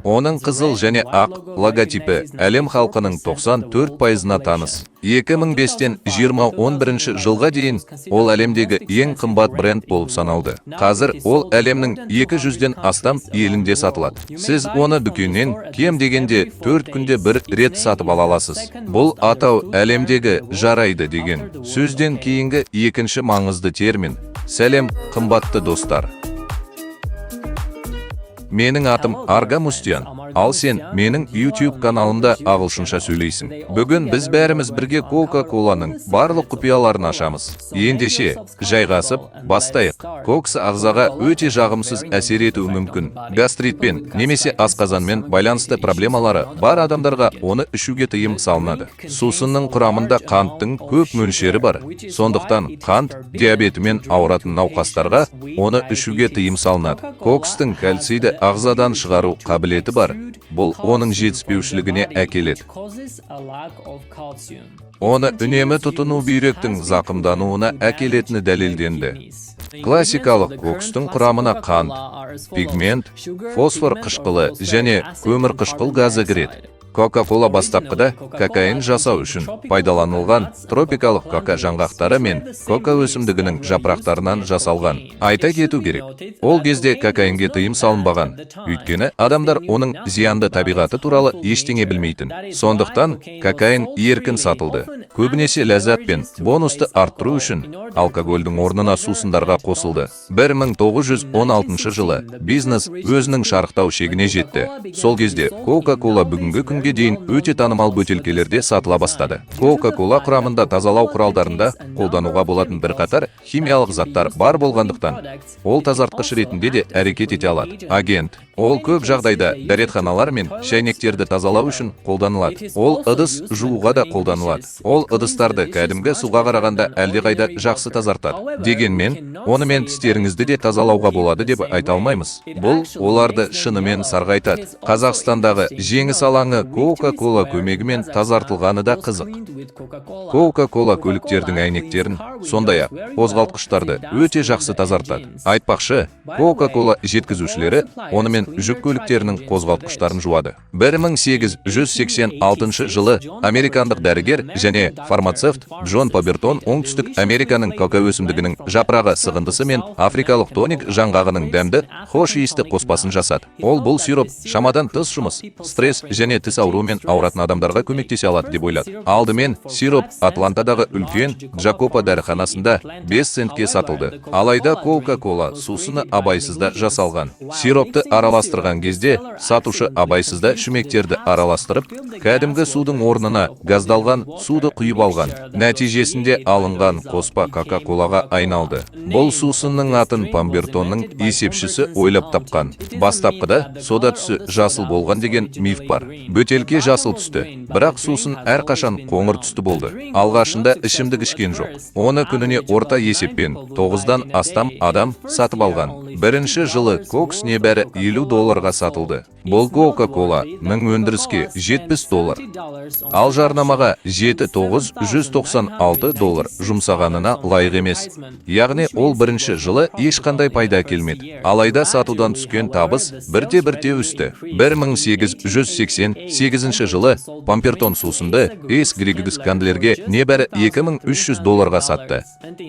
Оның қызыл және ақ логотипі әлем халқының 94 пайызына таныс. 2005-тен 2011 жылға дейін ол әлемдегі ең қымбат бренд болып саналды. Қазір ол әлемнің 200-ден астам елінде сатылады. Сіз оны дүкеннен кем дегенде 4 күнде бір рет сатып ала аласыз. Бұл атау әлемдегі «жарайды» деген сөзден кейінгі екінші маңызды термин. Сәлем, қымбатты достар. Менің атым Арга Мустиян, ал сен менің YouTube каналымда ағылшынша сөйлейсің. Бүгін біз бәріміз бірге Coca-Colаның барлық құпияларын ашамыз. Ендеше, жайғасып, бастайық. Кокс ағзаға өте жағымсыз әсер етуі мүмкін. Гастритпен немесе асқазанмен байланысты проблемалары бар адамдарға оны ішуге тыйым салынады. Сусынның құрамында қанттың көп мөлшері бар. Сондықтан қант диабетімен ауыратын науқастарға оны ішуге тыйым салынады. Кокстың кальцийді ағзадан шығару қабілеті бар. Бұл оның жетіспеушілігіне әкеледі. Оны үнемі тұтыну бүйректің зақымдануына әкелетіні дәлелденді. Классикалық кокстың құрамына қант, пигмент, фосфор қышқылы және көмірқышқыл газы кіреді. Кока-кола бастапқыда кокаин жасау үшін пайдаланылған тропикалық кока жаңғақтары мен кока өсімдігінің жапырақтарынан жасалған. Айта кету керек, ол кезде кокаинге тыйым салынбаған, өйткені адамдар оның зиянды табиғаты туралы ештеңе білмейтін. Сондықтан кокаин еркін сатылды. Көбінесе ләззат пен бонусты арттыру үшін алкогольдің орнына сусындарға қосылды. 1916 жылы бизнес өзінің шарықтау шегіне жетті. Сол кезде Кока-кола бүгінгі күнге дейін өте танымал бөтелкелерде сатыла бастады. Кока-кола құрамында тазалау құралдарында қолдануға болатын бірқатар химиялық заттар бар болғандықтан, ол тазартқыш ретінде де әрекет ете алады. Агент. Ол көп жағдайда дәретханалар мен шәйнектерді тазалау үшін қолданылады. Ол ыдыс жууға да қолданылады. Ол ыдыстарды кәдімгі суға қарағанда әлдеқайда жақсы тазартады. Дегенмен, онымен тістеріңізді де тазалауға болады деп айта алмаймыз. Бұл оларды шынымен сарғайтады. Қазақстандағы Жеңіс алаңы Кока-кола көмегімен тазартылғаны да қызық. Кока-кола көліктердің әйнектерін, сондай-ақ қозғалтқыштарды өте жақсы тазартады. Айтпақшы, Кока-кола жеткізушілері онымен жүк көліктерінің қозғалтқыштарын жуады. 1886 жылы американдық дәрігер және фармацевт Джон Пембертон Оңтүстік Американың кока өсімдігінің жапырағы сығындысы мен африкалық тоник жаңғағының дәмді, хош иісті қоспасын жасады. Ол бұл сироп шамадан тыс жұмыс, стресс және тіс ауруымен ауыратын адамдарға көмектесе алады деп ойлады. Алдымен сироп Атлантадағы үлкен Джакопа дәріханасында 5 центке сатылды. Алайда Кока-кола сусыны абайсызда жасалған. Сиропты араластырған кезде сатушы абайсызда шүмектерді араластырып, кәдімгі судың орнына газдалған суды құйып алған. Нәтижесінде алынған қоспа Кока-колаға айналды. Бұл сусынның атын Памбертонның есепшісі ойлап тапқан. Бастапқыда сода түсі жасыл болған деген миф бар. Бөтелке жасыл түсті, бірақ сусын әрқашан қоңыр түсті болды. Алғашында ішімдік ішкен жоқ. Оны күніне орта есеппен 9-дан астам адам сатып алған. Бірінші жылы кокс небәрі 50 долларға сатылды. Бұл Кока-Коланың өндіріске 70 доллар, ал жарнамаға 7,996 доллар жұмсағанына лайық емес. Яғни ол бірінші жылы ешқандай пайда әкелмеді. Алайда сатудан түскен табыс бірте-бірте өсті. 1888 жылы Пампертон сусынды Эйс Григгс Кандлерге небәрі 2300 долларға сатты.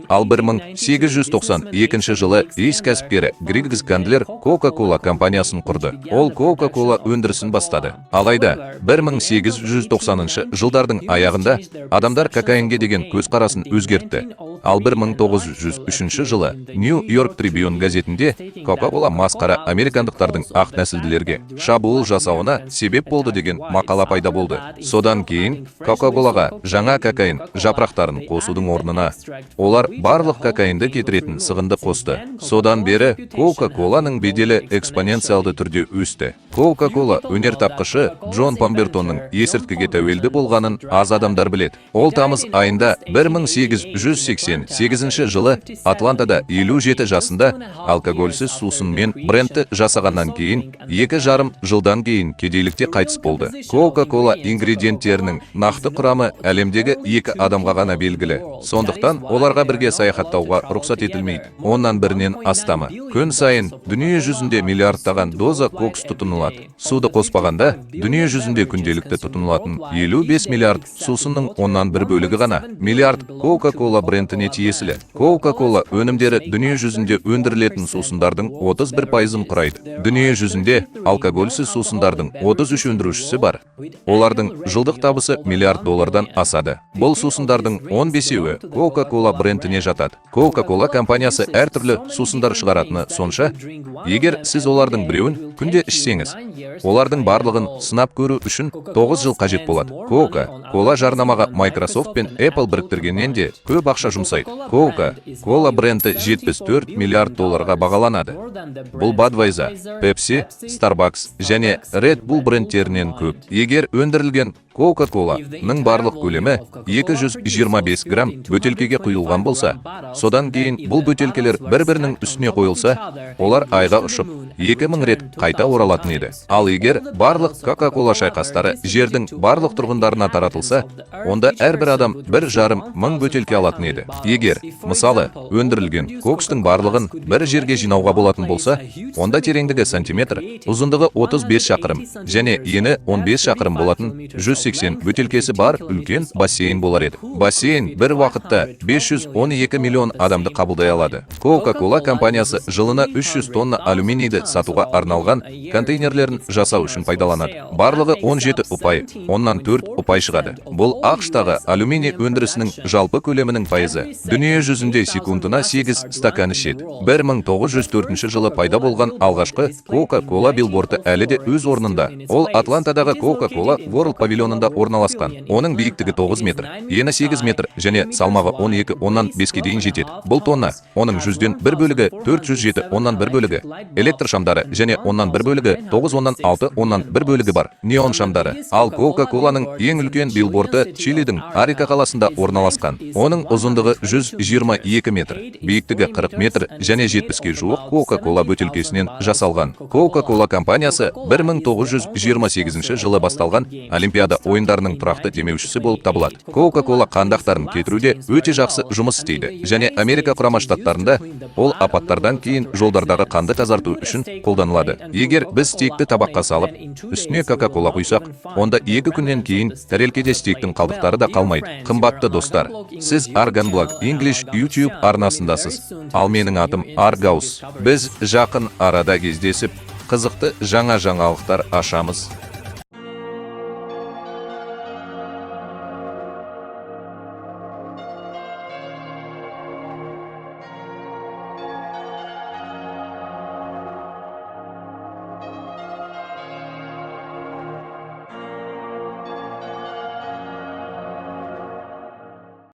Ал 1892 жылы Эйс кәсіпкері Григгс Кандлер Кока-Кола компаниясын құрды. Ол Кока-Кола өндірісін бастады. Алайда 1890 жылдардың аяғында адамдар кокаинге деген көзқарасын өзгертті. Ал 1903 жылы Нью Йорк Трибюн газетінде «Кока-кола масқара американдықтардың ақ нәсілділерге шабуыл жасауына себеп болды» деген мақала пайда болды. Содан кейін Кока-колаға жаңа кокаин жапырақтарын қосудың орнына олар барлық кокаинді кетіретін сығынды қосты. Содан бері Кока-коланың беделі экспоненциалды түрде өсті. Кока-кола өнертапқышы Джон Памбертонның есірткіге тәуелді болғанын аз адамдар біледі. Ол тамыз айында 1888 1988 жылы Атлантада 57 жасында алкогольсіз сусынмен брендті жасағаннан кейін 2,5 жылдан кейін кедейлікте қайтыс болды. Кока-кола ингредиенттерінің нақты құрамы әлемдегі екі адамға ғана белгілі. Сондықтан оларға бірге саяхаттауға рұқсат етілмейді. Оннан бірінен астамы. Күн сайын дүние жүзінде миллиардтаған доза кокс тұтынылады. Суды қоспағанда, дүние жүзінде күнделікті тұтынылатын 55 миллиард сусынның оннан бір бөлігі ғана миллиард Кока-Кола брендіне тиесілі. Кока-Кола өнімдері дүние жүзінде өндірілетін сусындардың 31%-ын құрайды. Дүние жүзінде алкогольсіз сусындардың 33 өндірушісі бар. Олардың жылдық табысы миллиард доллардан асады. Бұл сусындардың 15-еуі Кока-Кола брендіне жатады. Кока-Кола компаниясы әртүрлі сусындар шығаратыны сонша, егер сіз олардың біреуін күнде ішсеңіз, олардың барлығын сынап көру үшін 9 жыл қажет болады. Кока Кола жарнамаға Microsoft пен Apple біріктіргеннен де көп ақша жұмсайды. Кока Кола бренді 74 миллиард долларға бағаланады. Бұл Budweiser, Pepsi, Starbucks және Red Bull брендтерінен көп. Егер өндірілген Coca-Cola-ның барлық көлемі 225 грамм бөтелкеге құйылған болса, содан кейін бұл бөтелкелер бір-бірінің үстіне қойылса, олар айға ұшып, 2000 рет қайта оралатын еді. Ал егер барлық Coca-Cola шайқастары жердің барлық тұрғындарына таратылса, онда әрбір адам 1,5 мың бөтелке алатын еді. Егер, мысалы, өндірілген кокстың барлығын бір жерге жинауға болатын болса, онда тереңдігі сантиметр, ұзындығы 35 шақырым және ені 15 шақырым болатын 180 бөтелкесі бар үлкен бассейн болар еді. Бассейн бір уақытта 512 миллион адамды қабылдай алады. Coca-Cola компаниясы жылына 300 тонна алюминийді сатуға арналған контейнерлерін жасау үшін пайдаланады. Барлығы 17 ұпай, оннан 4 ұпай шығады. Бұл АҚШ-тағы алюминий өндірісінің жалпы көлемінің пайызы. Дүние жүзінде секундына 8 стакан ішеді. 1904 жылы пайда болған алғашқы Coca-Cola билборды әлі де өз орнында. Ол Атлантадағы Coca-Cola World павильонында орналасқан. Оның биіктігі 9 метр, ені 8 метр және салмағы 12 оннан 5-ке дейін жетеді. Бұл тонна. Оның жүзден бір бөлігі 407 оннан бір бөлігі. Электр шамдары және оннан бір бөлігі 9 оннан 6 оннан бір бөлігі бар. Неон шамдары. Ал Coca-Colаның ең үлкен билборды Чилидің Арика қаласында орналасқан. Оның ұзындығы 122 метр, биіктігі 40 метр және 70-ке жуық Coca-Cola бөтелкесінен жасалған. Coca-Cola компаниясы 1928 жылы басталған Олимпиада ойындарының тұрақты демеушісі болып табылады. Coca-Cola қан дақтарын кетіруде өте жақсы жұмыс істейді және Америка Құрама Штаттарында ол апаттардан кейін жолдардағы қанды тазарту үшін қолданылады. Егер біз стейкті табаққа салып, үстіне Кока-Кола құйсақ, онда 2 күннен кейін тәрелкеде стейктің қалдықтары да қалмайды. Қымбатты достар, сіз Argan Blog English YouTube арнасындасыз. Ал менің атым Аргаус. Біз жақын арада кездесіп, қызықты жаңа жаңалықтар ашамыз.